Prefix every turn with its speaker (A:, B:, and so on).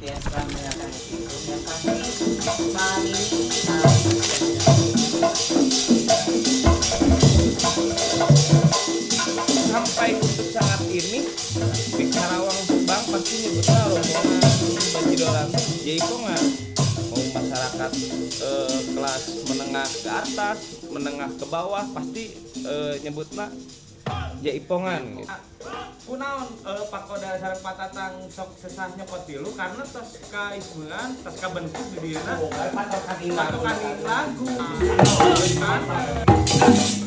A: Yang pasti malam ini.
B: Sampai untuk saat ini di Karawang, Subang pasti nyebutnya rombongan Bajidoran teh Jaipongan. Mau masyarakat kelas menengah ke atas, menengah ke bawah pasti nyebutnya Jaipongan gitu. Kunaon Pakoda sareng Patatang sok sesah nyokot tilu karena tos kaismean, tos kabentuk di dieuna
A: Oh, patokan di
B: patokan lagu.
A: lagu.